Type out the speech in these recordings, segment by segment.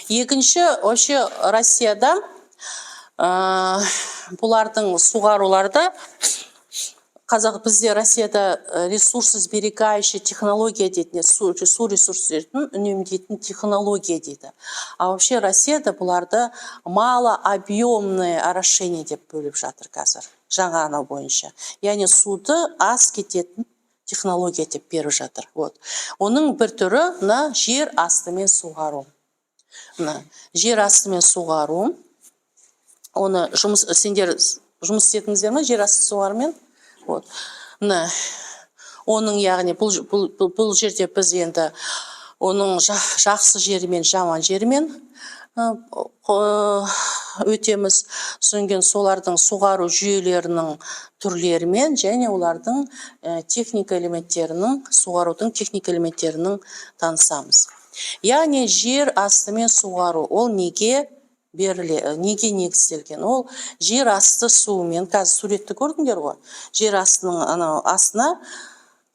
Екінші, вообще Россияда бұлардың суғаруларда қазақ, бізде Россияда ресурсосберегающая технология дейтін, су ресурстарын үнемдейтін технология дейді. А вообще Россияда бұларды малообъемное орошение деп бөліп жатыр қазір, жаңа анау бойынша, яғни суды аз кететін технология деп беріп жатыр. Вот оның бір түрі мына жер астымен суғару. Мына жер астымен суғару, оны жұмыс, сендер жұмыс істедіңіздер ма жер асты суғарумен? Вот мына оның, яғни бұл жерде біз енді оның жақсы жері мен жаман жерімен өтеміз. Содан кейін солардың суғару жүйелерінің түрлерімен және олардың техника элементтерінің, суғарудың техника элементтерінің танысамыз. Яғни жер астымен суғару ол неге беріле, неге негізделген? Ол жер асты суымен, қазір суретті көрдіңдер ғой, жер астының анау астына,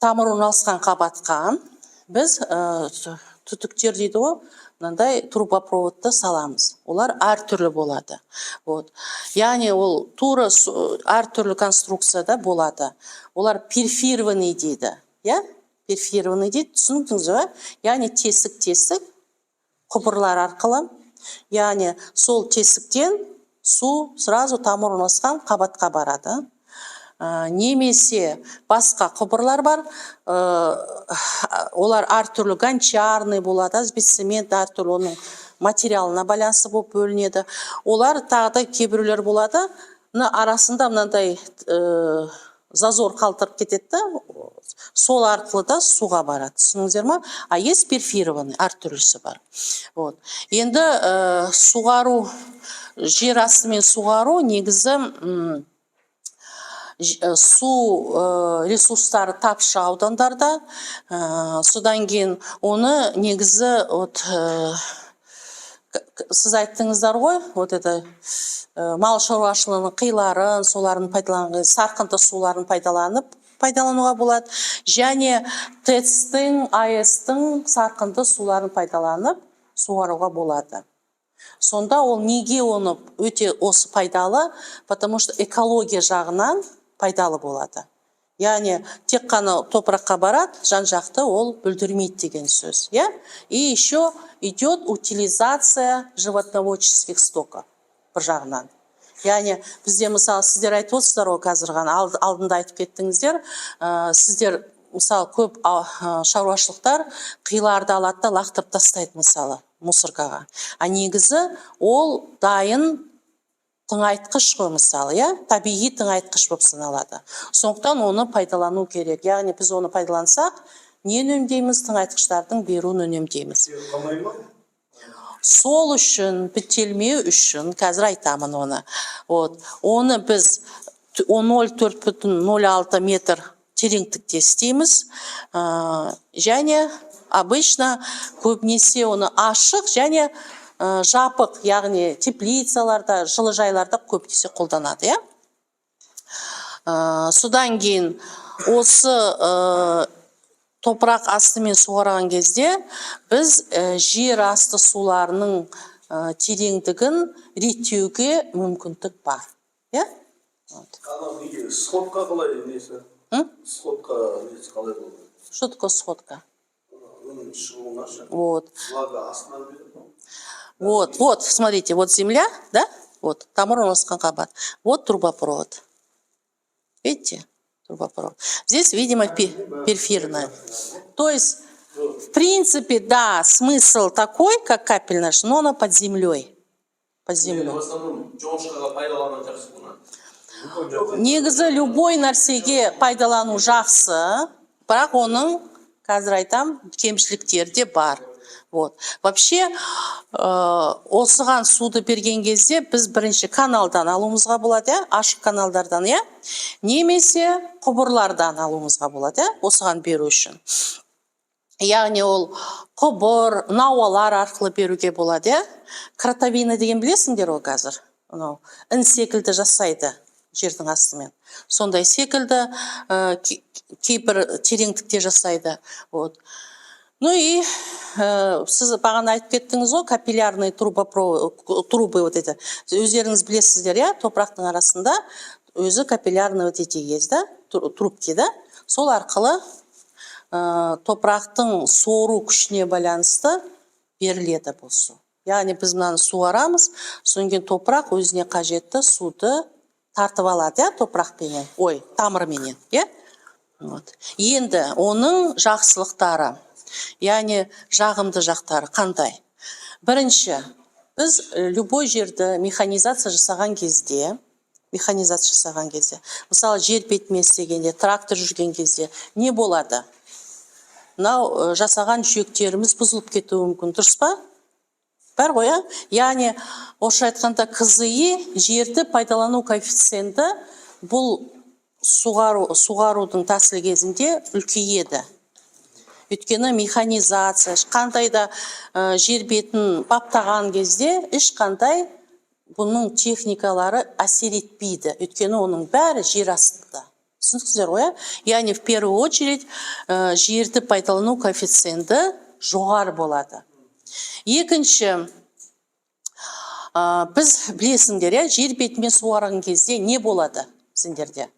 тамыр орналасқан қабатқа біз түтіктер дейді ғой, мынандай трубопроводты саламыз. Олар әртүрлі болады. Вот, яғни ол тура әртүрлі конструкцияда болады. Олар перфорированный дейді, иә, перфорированный дейді, түсіндіңіз ба? Яғни тесік тесік құбырлар арқылы, яғни сол тесіктен су сразу тамыр орналасқан қабатқа барады. Немесе басқа құбырлар бар, олар әртүрлі, гончарный болады, асбестцемент, әртүрлі, оның материалына байланысты болып бөлінеді. Олар тағы да кейбіреулер болады, мына арасында мынандай зазор қалдырып кетеді да, сол арқылы да суға барады, түсіндіңіздер ма? А есть перфорированный, әртүрлісі бар. Вот енді суғару, жер астымен суғару негізі су ресурстары тапшы аудандарда, содан кейін оны негізі вот сіз айттыңыздар ғой, вот это мал шаруашылығының қиларын, соларын пайдаланған, сарқынды суларын пайдаланып, пайдалануға болады және ТЭЦ-тің, АЭС-тің сарқынды суларын пайдаланып суаруға болады. Сонда ол неге оны өте осы пайдалы? Потому что экология жағынан пайдалы болады, яғни тек қана топыраққа барады, жан жақты ол бүлдірмейді деген сөз, иә. И еще идет утилизация животноводческих стоков бір жағынан. Яғни бізде, мысалы, сіздер айтып отырсыздар ғой қазір ғана, алдында айтып кеттіңіздер, сіздер, мысалы, көп шаруашылықтар қиларды алады да, лақтырып тастайды, мысалы, мусоркаға. А негізі ол дайын тыңайтқыш қой, мысалы, иә, табиғи тыңайтқыш болып саналады. Сондықтан оны пайдалану керек. Яғни біз оны пайдалансақ, не үнемдейміз? Тыңайтқыштардың беруін үнемдейміз. Қалмай ма? Сол үшін, бітелмеу үшін, қазір айтамын оны. Вот оны біз 0,4,06 метр тереңдікте істейміз. Және обычно, көбінесе оны ашық және жабық, яғни теплицаларда, жылыжайларда көбінесе қолданады, иә. Содан кейін осы топырақ астымен суарған кезде біз жер асты суларының тереңдігін реттеуге мүмкіндік бар, иә. Вот. Анау неге, сходка қалай несі? М? Сходка несі қалай болады? Что такое сходка? Оның шығуына ше. Вот. Влага астынан береді. Вот, вот, смотрите, вот земля, да, вот тамыр орналасқан қабат, вот трубопровод, видите, трубопровод здесь, видимо, перфорированная. То есть, в принципе, да, смысл такой, как капельная, но она под землей, под землей. В основном жоңышқаға пайдаланған жақсы бұны. Негізі любой нәрсеге пайдалану жақсы, бірақ оның, қазір айтам, кемшіліктері де бар. Вот вообще осыған суды берген кезде біз бірінші каналдан алуымызға болады, иә, ашық каналдардан, иә, немесе құбырлардан алуымызға болады, иә, осыған беру үшін. Яғни ол құбыр, науалар арқылы беруге болады, иә. Кротовина деген білесіңдер ғой қазір, анау ін секілді жасайды жердің астымен, сондай секілді кейбір тереңдікте жасайды. Вот. Ну и сіз бағана айтып кеттіңіз ғой, капиллярные трубы вот это. Өздеріңіз білесіздер, иә, топырақтың арасында өзі капиллярный вот эти есть, да, трубки, да. Сол арқылы топырақтың сору күшіне байланысты беріледі бұл су. Яғни біз мынаны суарамыз, содан кейін топырақ өзіне қажетті суды тартып алады, иә, топырақпенен, ой, тамырменен, иә. Вот. Енді оның жақсылықтары, яғни жағымды жақтары қандай? Бірінші, біз любой жерді механизация жасаған кезде, мысалы, жер бетімен істегенде, трактор жүрген кезде не болады? Мынау жасаған жүйектеріміз бұзылып кетуі мүмкін, дұрыс па? Бар ғой, иә? Яғни, орысша айтқанда, КЗИ, жерді пайдалану коэффициенті, бұл суғарудың тәсілі кезінде үлкейеді. Өйткені механизация, қандай да жер бетін баптаған кезде ешқандай бұның техникалары әсер етпейді. Өйткені оның бәрі жер астында. Түсініксіздер ғой, иә? Яғни, в первую очередь, жерді пайдалану коэффициенті жоғары болады. Екінші, біз білесіңдер, иә, жер бетімен суарған кезде не болады сендерде?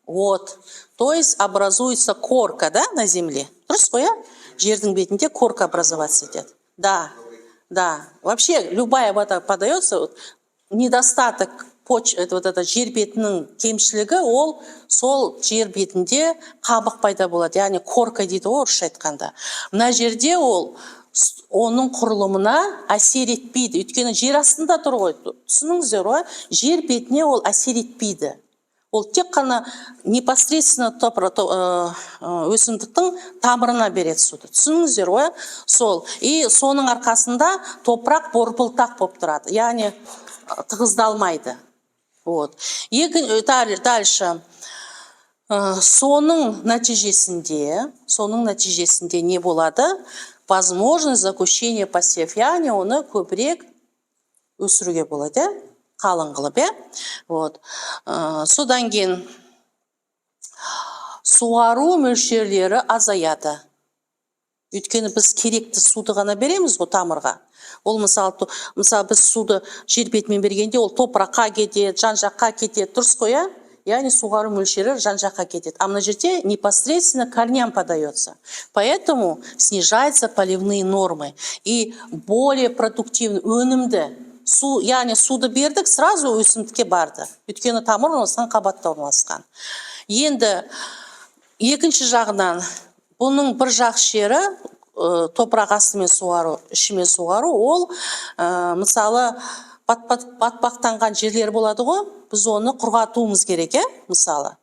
Вот. То есть образуется корка, да, на земле. Дұрыс қой, иә? Жердің бетінде корка образоваться етеді. Да. Вообще любая вода подается, вот, недостаток это вот это жер бетінің кемшілігі, ол сол жер бетінде қабық пайда болады, яғни корка дейді ғой орысша айтқанда. Мына жерде ол оның құрылымына әсер етпейді, өйткені жер астында тұр ғой, түсініңіздер ғой, жер бетіне ол әсер етпейді. Ол тек қана непосредственно өсімдіктің тамырына береді суды, түсініңіздер ғой. Сол, и соның арқасында топырақ борпылтақ болып тұрады, яғни тығыздалмайды. Вот. Екі, дальше. Соның нәтижесінде не болады? Возможность загущения посев, яғни оны көбірек өсіруге болады, иә, қалың қылып, иә. Вот. Содан кейін суару мөлшерлері азаяды, өйткені біз керекті суды ғана береміз ғой тамырға. Ол мысалы, біз суды жер бетімен бергенде, ол топыраққа кетеді, жан жаққа кетеді, дұрыс қой, иә? Яғни суғару мөлшері жан жаққа кетеді, а мына жерде непосредственно корням подается, поэтому снижаются поливные нормы и более продуктивный, өнімді су. Яғни суды бердік, сразу өсімдікке барды, өйткені тамыр орналасқан қабатта орналасқан. Енді екінші жағынан, бұның бір жақсы жері, топырақ астымен суару, ішімен суару, ол мысалы, батпақтанған жерлер болады ғой, біз оны құрғатуымыз керек, иә. Мысалы,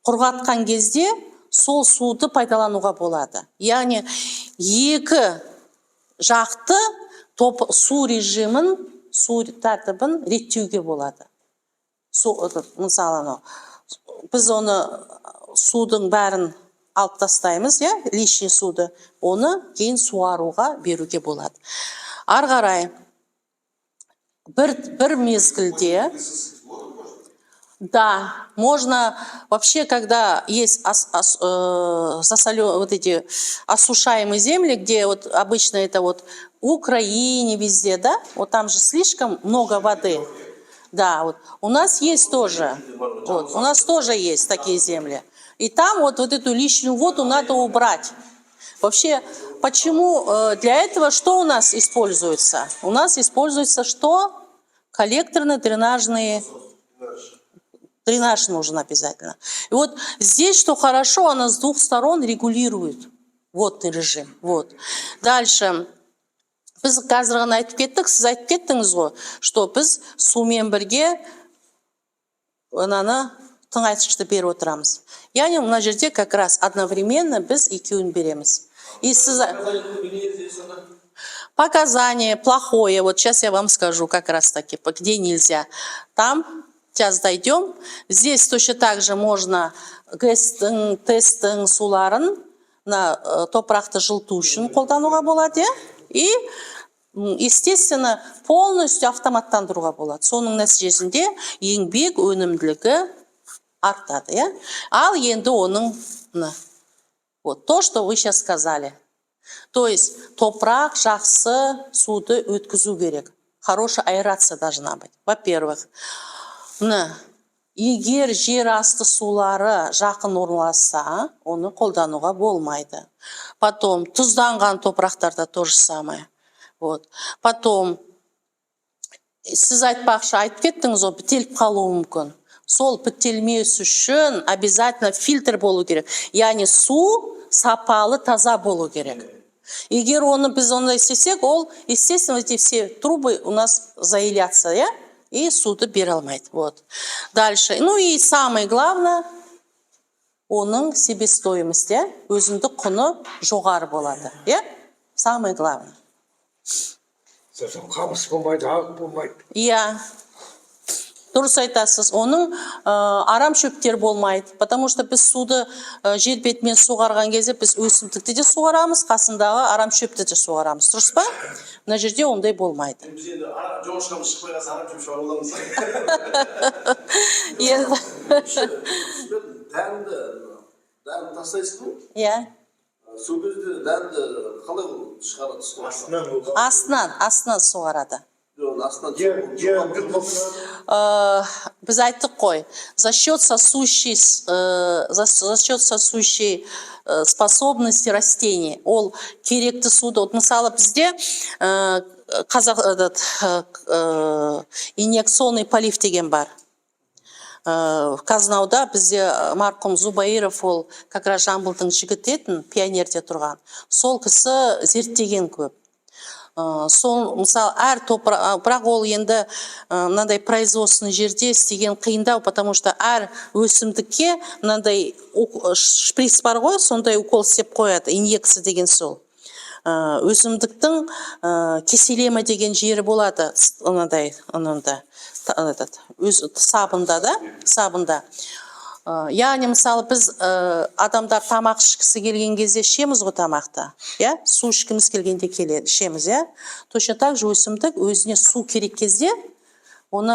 құрғатқан кезде сол суды пайдалануға болады. Яғни екі жақты су режимін, су тәртібін реттеуге болады. Су, этот, мысалы, анау біз оны судың бәрін алып тастаймыз, иә, лишний суды, оны кейін суаруға беруге болады. Ары қарай бір мезгілде. Да, можно вообще, когда есть вот эти осушаемые земли, где вот обычно это вот в Украине везде, да, вот там же слишком много воды. Да, вот у нас есть тоже, вот, у нас тоже есть такие земли. И там вот эту лишнюю воду надо убрать. Вообще, почему для этого что у нас используется? У нас используется что? Коллекторно-дренажные. Дренаж нужен обязательно. И вот здесь, что хорошо, она с двух сторон регулирует водный режим. Вот. Дальше. Біз қазір ғана айтып кеттік, сіз айтып кеттіңіз ғой, что біз сумен бірге мынаны, тыңайтқышты беріп отырамыз. Яғни мына жерде как раз одновременно біз екеуін береміз. И сіз показание плохое, вот сейчас я вам скажу как раз таки, где нельзя. Там сейчас дойдем. Здесь точно так же можно ГЭС-тің, ТЭС-тің суларын мына топырақты жылыту үшін қолдануға болады, иә? И, естественно, полностью автоматтандыруға болады. Соның нәтижесінде еңбек өнімділігі артады, иә? Ал енді оның мына Вот то, что вы сейчас сказали. То есть топырақ жақсы суды өткізу керек. Хорошая аэрация должна быть. Во-первых, мына егер жер асты сулары жақын орналасса, оны қолдануға болмайды. Потом тұзданған топырақтарда то же самое. Вот. Потом сіз айтпақшы, айтып кеттіңіз ғой, бітеліп қалуы мүмкін. Сол бітелмес үшін обязательно фильтр болу керек, яғни су сапалы, таза болу керек. Егер оны біз ондай істесек, ол, естественно, эти все трубы у нас заилятся, иә, и суды бере алмайды. Вот дальше. Ну и самое главное, оның себестоимость, иә, өзіндік құны жоғары болады, иә, самое главное. Сосын қамыс болмайды, ақ болмайды. Иә, дұрыс айтасыз. Оның арам шөптер болмайды, потому что біз суды жер бетімен суғарған кезде біз өсімдікті де суғарамыз, қасындағы арам шөпті де суғарамыз, дұрыс па? Мына жерде ондай болмайды. Біз енді жоңышқамыз шықпай қалса, арам шөп шауып аламыз. Енді Дәнді тастайсыз ғой? Иә. Сол кезде дәнді қалай ол шығарады суға? Астынан ол. Астынан суғарады. Жоқ, астынан. Жер топырақ. Біз айттық қой, за счет сосущей способности растений ол керекті суды. Вот мысалы, бізде қазақ этот, инъекционный полив деген бар. КазНАУ-да бізде марқұм Зубаиров, ол как раз Жамбылдың жігіті етін, пионерде тұрған, сол кісі зерттеген көп. Сол мысалы, әр топырақ, бірақ ол енді мынандай производственный жерде істеген қиындау, потому что әр өсімдікке мынандай шприц бар ғой, сондай укол істеп қояды, инъекция деген сол. Өсімдіктің кеселема деген жері болады, мынандай ананда этот, өз сабында да, сабында. Яғни мысалы, біз адамдар тамақ ішкісі келген кезде ішеміз ғой тамақты, иә, су ішкіміз келгенде келеді, ішеміз, иә. Точно так же өсімдік өзіне су керек кезде оны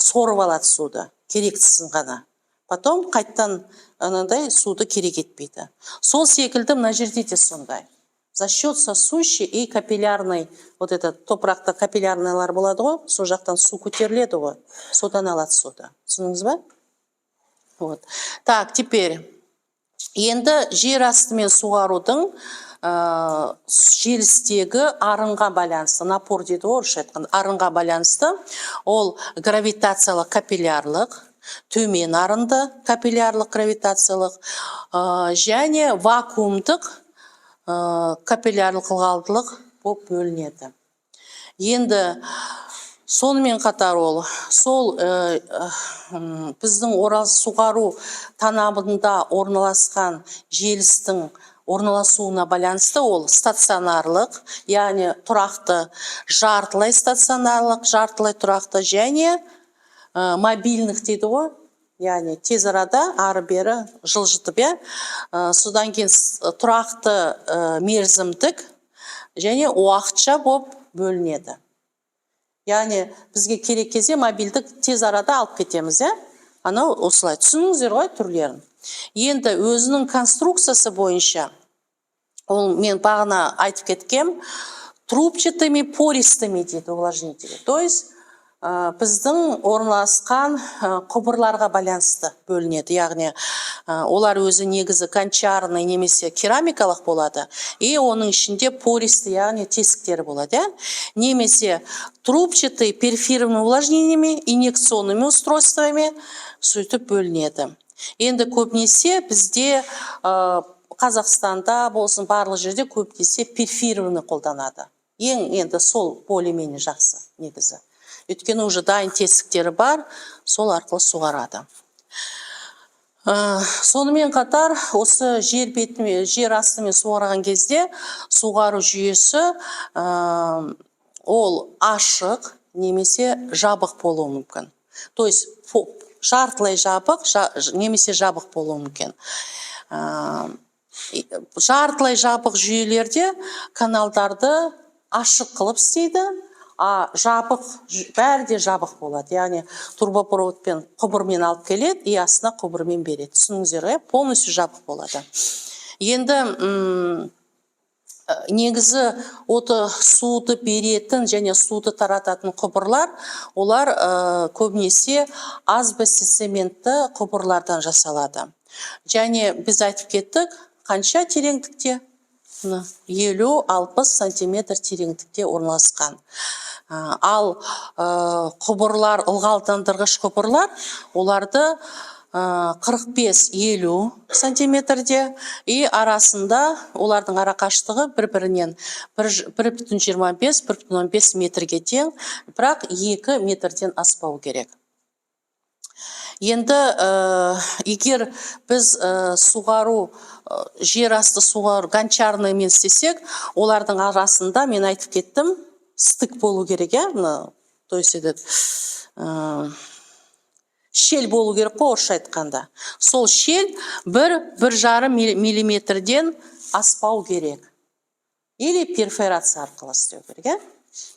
сорып алады суды, керектісін ғана, потом қайттан анандай суды керек етпейді. Сол секілді мына жерде де сондай, за счет сосущей и капиллярной, вот этот топырақта капиллярныйлар болады ғой, сол жақтан су көтеріледі ғой, содан алады суды, түсіндіңіз ба? Вот так. Теперь енді жер астымен суғарудың желістегі арынға байланысты, напор дейді ғой орысша айтқанда, арынға байланысты ол гравитациялық капиллярлық, төмен арынды капиллярлық гравитациялық және вакуумдық капиллярлық ылғалдылық болып бөлінеді. Енді сонымен қатар ол сол біздің орал суғару танабында орналасқан желістің орналасуына байланысты ол стационарлық, яғни тұрақты, жартылай стационарлық, жартылай тұрақты және мобильных дейді ғой, яғни тез арада ары бері жылжытып, иә. Содан кейін тұрақты, мерзімдік және уақытша болып бөлінеді. Яғни бізге керек кезде мобильдік, тез арада алып кетеміз, иә, анау осылай. Түсіндіңіздер ғой түрлерін. Енді өзінің конструкциясы бойынша ол, мен бағана айтып кеткем, трубчатыми, пористыми дейді увлажнители, то есть біздің орналасқан құбырларға байланысты бөлінеді. Яғни олар өзі негізі гончарный немесе керамикалық болады и оның ішінде пористый, яғни тесіктері болады, иә, немесе трубчатый, перфорированными увлажнениями, инъекционными устройствами, сөйтіп бөлінеді. Енді көбінесе бізде Қазақстанда болсын, барлық жерде көбінесе перфорированный қолданады. Ең енді сол более менее жақсы негізі, өйткені уже дайын тесіктері бар, сол арқылы суғарады. Сонымен қатар осы жер бетімен, жер астымен суарған кезде суғару жүйесі ол ашық немесе жабық болуы мүмкін, то есть жартылай жабық немесе жабық болуы мүмкін. Жартылай жабық жүйелерде каналдарды ашық қылып істейді, а жабық бәрі де жабық болады, яғни трубопроводпен, құбырмен алып келеді и астына құбырмен береді, түсіндіңіздер ғой, полностью жабық болады. Енді негізі оты суды беретін және суды тарататын құбырлар, олар көбінесе асбестцементті құбырлардан жасалады. Және біз айтып кеттік, қанша тереңдікте? Мына 50-60 сантиметр тереңдікте орналасқан. Ал құбырлар, ылғалдандырғыш құбырлар, оларды 45-50 сантиметрде и арасында олардың арақашықтығы бір бірінен 1,25, 1,5 метрге тең, бірақ 2 метрден аспау керек. Енді егер біз суғару, жер асты суғару гончарныймен істесек, олардың арасында, мен айтып кеттім, стык болу керек, иә, мына, то есть этот щель болу керек қой орысша айтқанда. Сол щель 1-1,5 миллиметрден аспау керек или перфорация арқылы істеу керек, иә,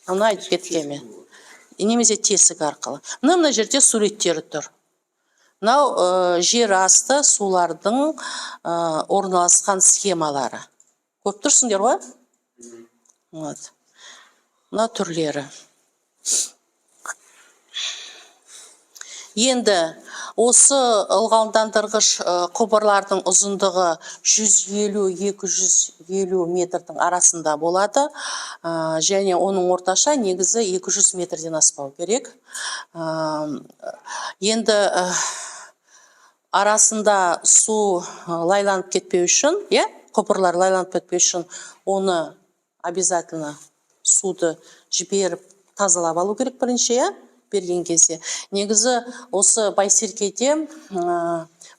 оны айтып кеткенмін, немесе тесік арқылы. Мына жерде суреттері тұр. Мынау жер асты сулардың орналасқан схемалары, көріп тұрсыңдар ғой. Вот мына түрлері. Енді осы ылғалдандырғыш құбырлардың ұзындығы 150-250 метрдің арасында болады. Және оның орташа негізі 200 метрден аспау керек. Енді арасында су лайланып кетпеу үшін, иә, құбырлар лайланып кетпеу үшін, оны обязательно суды жіберіп, тазалап алу керек бірінші, иә, берген кезде. Негізі осы Байсеркеде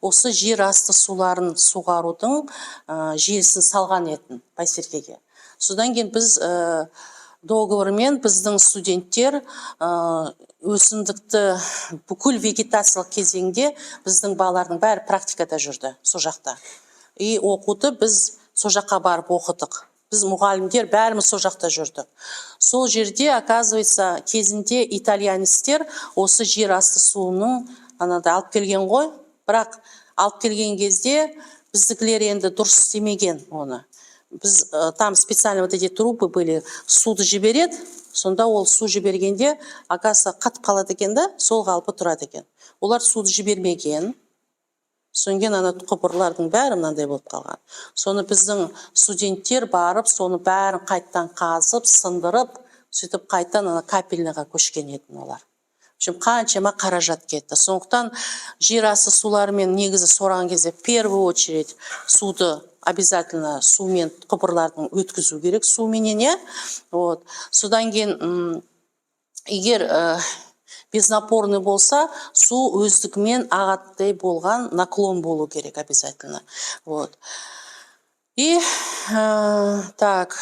осы жер асты суларын суғарудың желісін салған етін Байсеркеге. Содан кейін біз договормен біздің студенттер өсімдікті бүкіл вегетациялық кезеңде, біздің балалардың бәрі практикада жүрді сол жақта. И оқуды біз сол жаққа барып оқыдық, біз, мұғалімдер, бәріміз сол жақта жүрдік. Сол жерде, оказывается, кезінде итальянецтер осы жер асты суының анадай алып келген ғой. Бірақ алып келген кезде біздікілер енді дұрыс істемеген оны. Біз там специально вот эти трубы были, суды жібереді, сонда ол су жібергенде, оказывается, қатып қалады екен да, сол қалпы тұрады екен. Олар суды жібермеген. Содан кейін ана құбырлардың бәрі мынандай болып қалған. Соны біздің студенттер барып, соны бәрін қайттан қазып, сындырып, сөйтіп қайтадан ана капельныйға көшкен етін олар. В общем, қаншама қаражат кетті. Сондықтан жер асты суларымен негізі сорған кезде, в первую очередь, суды обязательно сумен құбырлардың өткізу керек, суменен, иә. Вот содан кейін егер безнапорный болса, су өздігімен ағатындай болған наклон болу керек обязательно. Вот и так,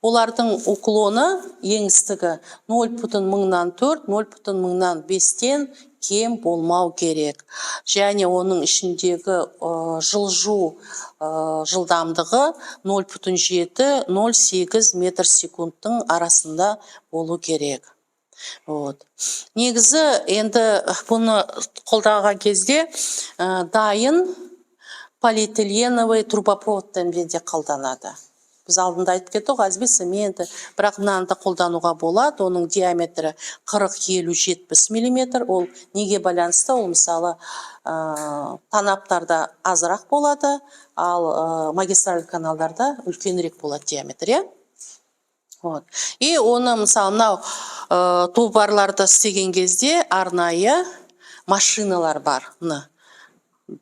олардың уклоны, еңістігі 0,04, 0,5-тен кем болмау керек және оның ішіндегі жылжу жылдамдығы 0,7, 0,8 метр секундтың арасында болу керек. Вот негізі енді бұны қолданған кезде дайын полиэтиленовый трубопроводтан де қолданады. Біз алдында айтып кеттік ғой, асбестцементі, бірақ мынаны да қолдануға болады. Оның диаметрі 40, 50, 70 миллиметр. Ол неге байланысты? Ол, мысалы, танаптарда азырақ болады, ал магистраль каналдарда үлкенірек болады диаметр, иә. Вот и оны, мысалы, мынау тубарларды істеген кезде арнайы машиналар бар. Мына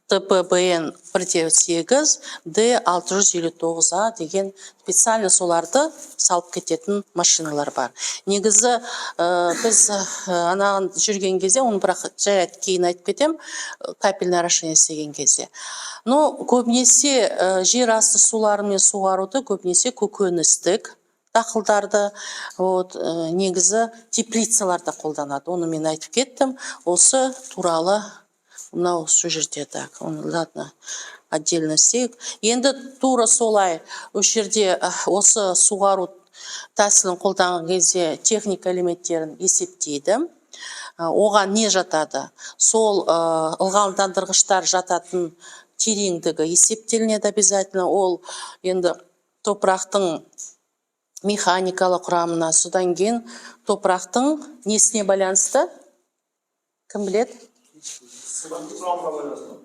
ТПБН 1 де 8 Д 659 А деген специально соларды салып кететін машиналар бар. Негізі біз анаған жүрген кезде оны, бірақ жарайды, кейін айтып кетемін, капельное орошение істеген кезде. Но көбінесе жер асты суларымен суғаруды, көбінесе көкөністік дақылдарды, вот негізі теплицаларда қолданады. Оны мен айтып кеттім осы туралы. Мынау сол жерде. Так, оны, ладно, отдельно істейік. Енді тура солай осы жерде осы суғару тәсілін қолданған кезде техника элементтерін есептейді. Оған не жатады? Сол ылғалдандырғыштар жататын. Тереңдігі есептелінеді обязательно. Ол енді топырақтың механикалық құрамына, содан кейін топырақтың несіне байланысты, кім біледі? Құрамына байланысты.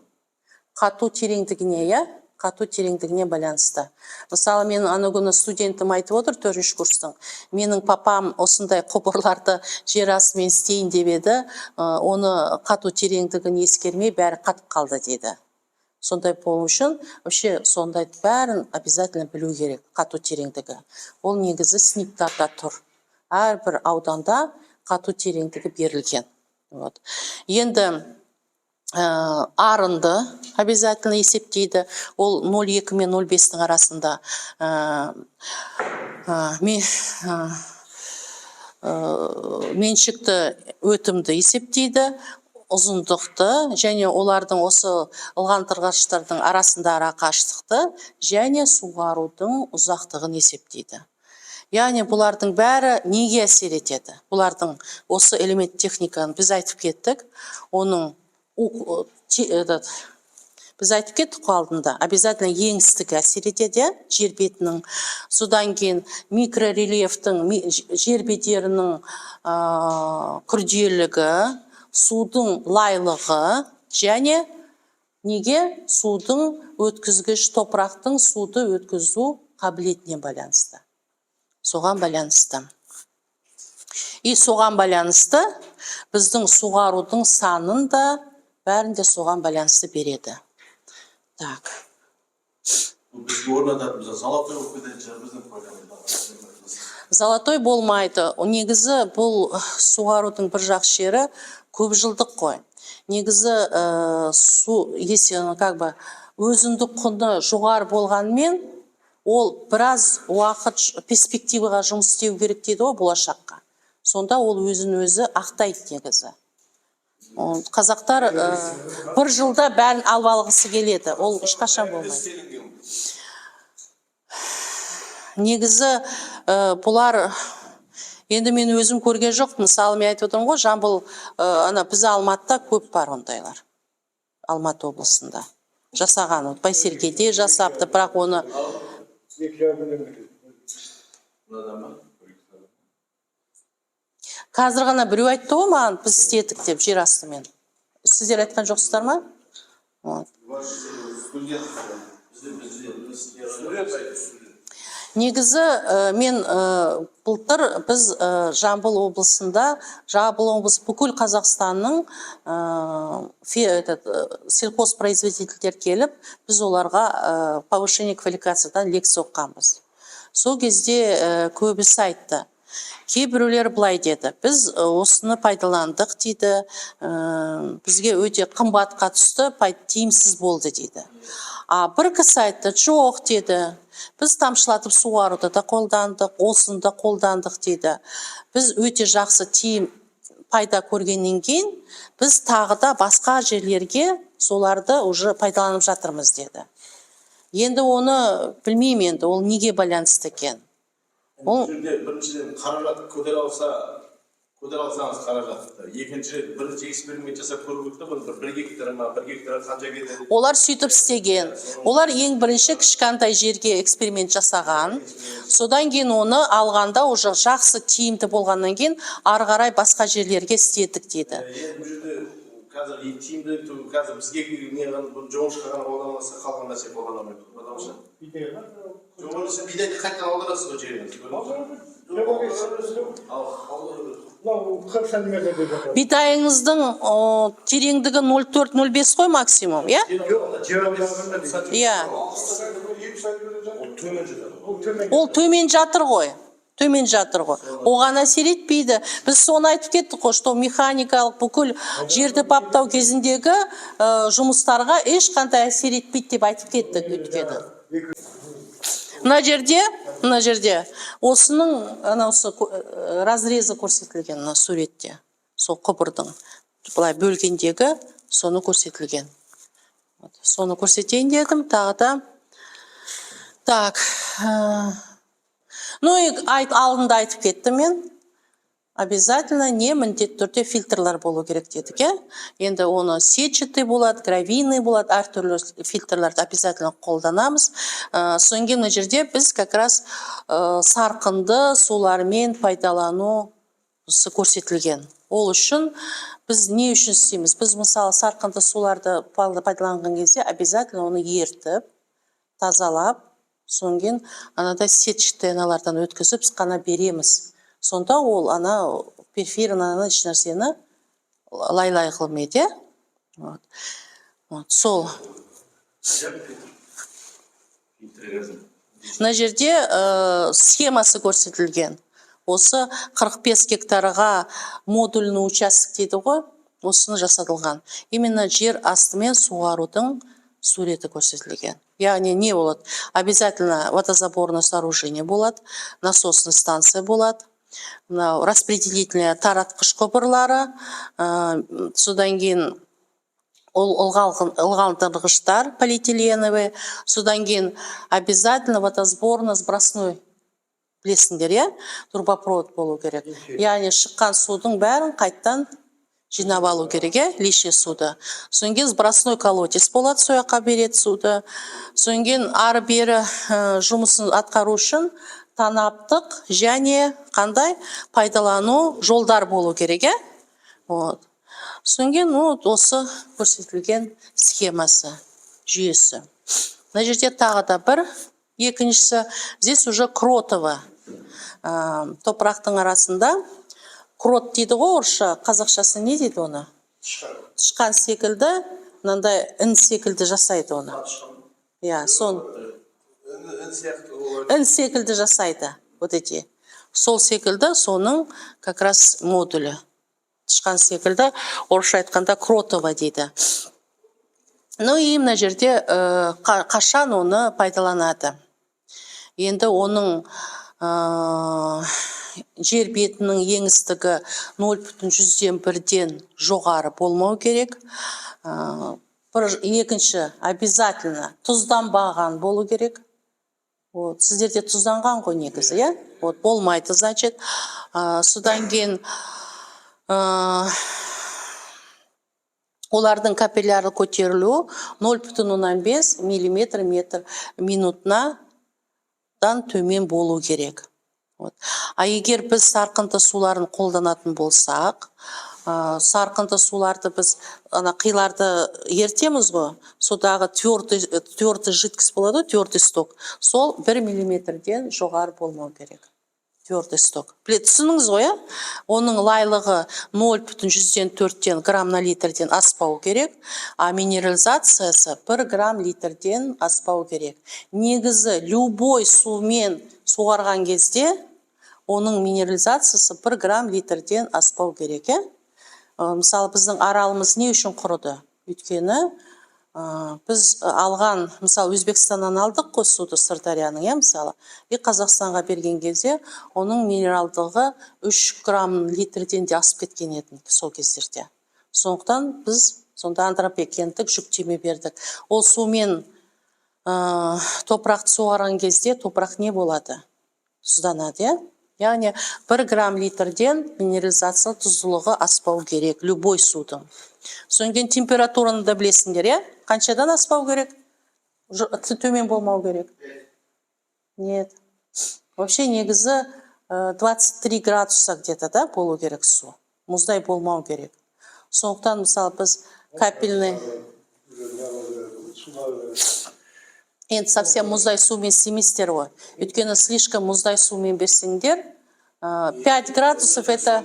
Қату тереңдігіне, иә, қату тереңдігіне байланысты. Мысалы, мен ана күні студентім айтып отыр, төртінші курстың: «Менің папам осындай құбырларды жер астымен істейін деп еді, оны қату тереңдігін ескермей, бәрі қатып қалды», – дейді. Сондай болу үшін вообще сондай бәрін обязательно білу керек. Қату тереңдігі ол негізі СНиПтарда тұр, әрбір ауданда қату тереңдігі берілген. Вот енді арынды обязательно есептейді, ол 0,2 мен 0,5-тің арасында. Меншікті өтімді есептейді, ұзындықты және олардың, осы ылғалдырғыштардың арасында арақашықтықты және суғарудың ұзақтығын есептейді. Яғни бұлардың бәрі неге әсер етеді? Бұлардың осы элемент техниканы біз айтып кеттік, оның этот, біз айтып кеттік қой алдында, обязательно еңістігі әсер етеді, иә, жер бетінің, содан кейін микрорельефтің, жер бедерінің күрделілігі, судың лайлығы және неге судың өткізгіш, топырақтың суды өткізу қабілетіне байланысты, соған байланысты. И соған байланысты біздің суғарудың санын да, бәрін де соған байланысты береді. Так. Бұл бізге орнататын, мысалы, золотой болып кететін шығар біздің программада. Золотой болмайды. Негізі бұл суғарудың бір жақсы жері көп жылдық қой. Негізі су если как бы өзіндік құны жоғары болғанымен, ол біраз уақыт перспективаға жұмыс істеу керек дейді ғой, болашаққа. Сонда ол өзін өзі ақтайды негізі. Ол қазақтар бір жылда бәрін алып алғысы келеді, ол ешқашан болмайды. Істелінген. Негізі бұлар енді мен өзім көрген жоқпын. Мысалы, мен айтып отырмын ғой, Жамбыл, ана біз Алматыда көп бар ондайлар, Алматы облысында жасаған. Вот Байсеркеде жасапты, бірақ оны 2,5 миллион кетеді. Мынадан ба? Қазір ғана біреу айтты ғой маған, біз істедік деп жер астымен. Сіздер айтқан жоқсыздар ма? Вот. Студент. Бізде студент айтты, студент. Негізі мен былтыр біз Жамбыл облысында, Жамбыл облысы бүкіл Қазақстанның этот, сельхозпроизводительдер келіп, біз оларға повышение квалификациядан лекция оқығанбыз. Сол кезде көбісі айтты, кейбіреулер былай деді: «Біз осыны пайдаландық, – дейді, – бізге өте қымбатқа түсті, тиімсіз болды», – дейді. А бір кісі айтты: «Жоқ, – деді, – біз тамшылатып суаруды да қолдандық, осыны да қолдандық, – дейді, – біз өте жақсы тиім пайда көргеннен кейін біз тағы да басқа жерлерге соларды уже пайдаланып жатырмыз», – деді. Енді оны білмеймін, енді ол неге байланысты екен ол. Бұл жерде біріншіден қаражат көтере алса, көтере алсаңыз қаражатты. Екінші, бірінші эксперимент жасап көру керек та бұны, 1 гектар ма, 1 гектарға қанша кетеді? Олар сөйтіп істеген. Олар ең бірінші кішкентай жерге эксперимент жасаған, содан кейін оны алғанда уже жақсы, тиімді болғаннан кейін ары қарай басқа жерлерге істедік дейді. Енді бұл жерде қазір тиімді, қазір бізге не ғана, бұны жоңышқа ғана қолданылса, қалған нәрсе қолдана алмайды, потому что жоңышқа, бидайды қайтадан аударасыз ғой жеріңізді. Ал Мынау 40 сантиметр деп жатыр. Бидайыңыздың тереңдігі 0,4-0,5 қой максимум, иә? Жоқ, жер аударғанда дейді. Иә. 2 сантиметр. Ол төмен жатады. Ол төмен. Ол төмен жатыр ғой, төмен жатыр ғой, оған әсер етпейді. Біз соны айтып кеттік қой, что механикалық бүкіл жерді баптау кезіндегі жұмыстарға ешқандай әсер етпейді деп айтып кеттік. Өйткені мына жерде осының анаусы разрезі көрсетілген мына суретте, сол құбырдың былай бөлгендегі соны көрсетілген. Вот, соны көрсетейін дедім тағы да. Так, ну и алдында айтып кеттім мен. Обязательно не, міндетті түрде фильтрлар болу керек дедік, иә. Енді оны сетчатый болады, гравийный болады, әртүрлі фильтрларды обязательно қолданамыз. Содан кейін мына жерде біз как раз сарқынды сулармен пайдалану көрсетілген. Ол үшін біз не үшін істейміз? Біз, мысалы, сарқынды суларды пайдаланған кезде обязательно оны ертіп, тазалап, содан кейін анадай сетчатый аналардан өткізіп қана береміз. Сонда ол ана перфирный еш нәрсені лай-лай қылмайды, иә. Вот. Вот, сол. Фильтр. Мына жерде схемасы көрсетілген. Осы 45 гектарға модульный участок дейді ғой, осыны жасатылған. Именно жер астымен суарудың суреті көрсетілген. Яғни не болады? Обязательно водозаборное сооружение болады, насосный станция болады, мынау распределительный таратқыш құбырлары, содан кейін ол ылғалдырғыштар полиэтиленовый, содан кейін обязательно водосборно сбросной, білесіңдер, иә, трубопровод болу керек. Яғни шыққан судың бәрін қайттан жинап алу керек, иә, лишний суды. Содан кейін сбросной колодец болады, сол жаққа береді суды. Содан кейін ары бері жұмысын атқару үшін танаптық және қандай пайдалану жолдар болу керек, иә. Вот, содан кейін, ну, осы көрсетілген схемасы, жүйесі. Мына жерде тағы да бір екіншісі, здесь уже кротово. Топырақтың арасында крот дейді ғой орысша, қазақшасы не дейді оны? Тышқан секілді, мынандай ін секілді жасайды оны, иә. Сон Ін сияқты олар. Ін секілді жасайды, вот эти, сол секілді, соның как раз модулі тышқан секілді, орысша айтқанда кротово дейді. Ну и мына жерде қашан оны пайдаланады? Енді оның жер бетінің еңістігі 0,1-ден жоғары болмау керек. Бір екінші, обязательно тұзданбаған болу керек. Вот сіздерде тұзданған ғой негізі, иә. Вот, болмайды, значит. Содан кейін олардың капиллярлы көтерілуі 0,5 миллиметр метр минутына дан төмен болу керек. Вот. А егер біз сарқынды суларын қолданатын болсақ, сарқынды суларды біз ана қиларды ертеміз ғой, содағы твердый жидкость болады ғой, твердый сток, сол 1 миллиметрден жоғары болмау керек. Твердый сток. Түсіндіңіз ғой, иә? Оның лайлығы 0,04-тен грамм на литрден аспау керек, а минерализациясы 1 грамм литрден аспау керек. Негізі любой сумен суғарған кезде оның минерализациясы 1 грамм литрден аспау керек, иә? Мысалы, біздің Аралымыз не үшін құрыды? Өйткені біз алған, мысалы, Өзбекстаннан алдық қой суды, Сырдарияның, иә, мысалы, и Қазақстанға берген кезде оның минералдығы 3 грамм литрден де асып кеткен еді сол кездерде. Сондықтан біз сонда антропогендік жүктеме бердік. Ол сумен топырақты суарған кезде топырақ не болады? Тұзданады, иә. Яғни 1 грамм литрден минерализация, тұздылығы аспау керек любой судың. Содан кейін температураны да білесіңдер, иә? Қаншадан аспау керек? Төмен болмау керек. Нет, вообще негізі 23 градуса где-то да болу керек, су мұздай болмау керек. Сондықтан, мысалы, біз капельный енді совсем мұздай сумен істемейсіздер ғой, өйткені слишком мұздай сумен берсеңдер, 5 градусов это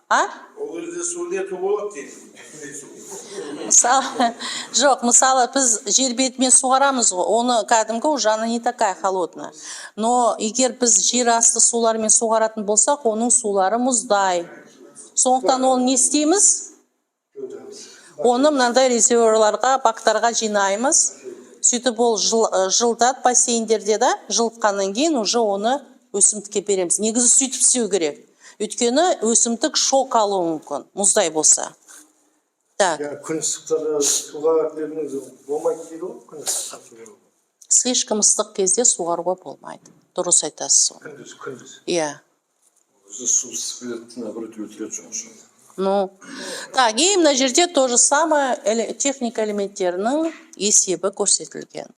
а Ол кезде су нету болады дейді. Мысалы, жоқ, мысалы, біз жер бетімен суарамыз ғой, оны кәдімгі уже она не такая холодная. Но егер біз жер асты сулармен суаратын болсақ, оның сулары мұздай. Сондықтан оны не істейміз? Оны мынандай резервуарларға, бактарға жинаймыз. Сөйтіп ол жылытады бассейндерде да, жылытқаннан кейін уже оны өсімдікке береміз. Негізі сөйтіп істеу керек, өйткені өсімдік шок алуы мүмкін мұздай болса. Так. Я күн ыстықта да суға бермеңіз болмайды дейді ғой, күн ыстықта суға. Слишком ыстық кезде суаруға болмайды, дұрыс айтасыз оны. Күндіз, күндіз. Иә. Өзі су ысып кетеді, наоборот, өлтіреді жоңышқаны. Ну, так, и мына жерде то же самое, техника элементтерінің есебі көрсетілген.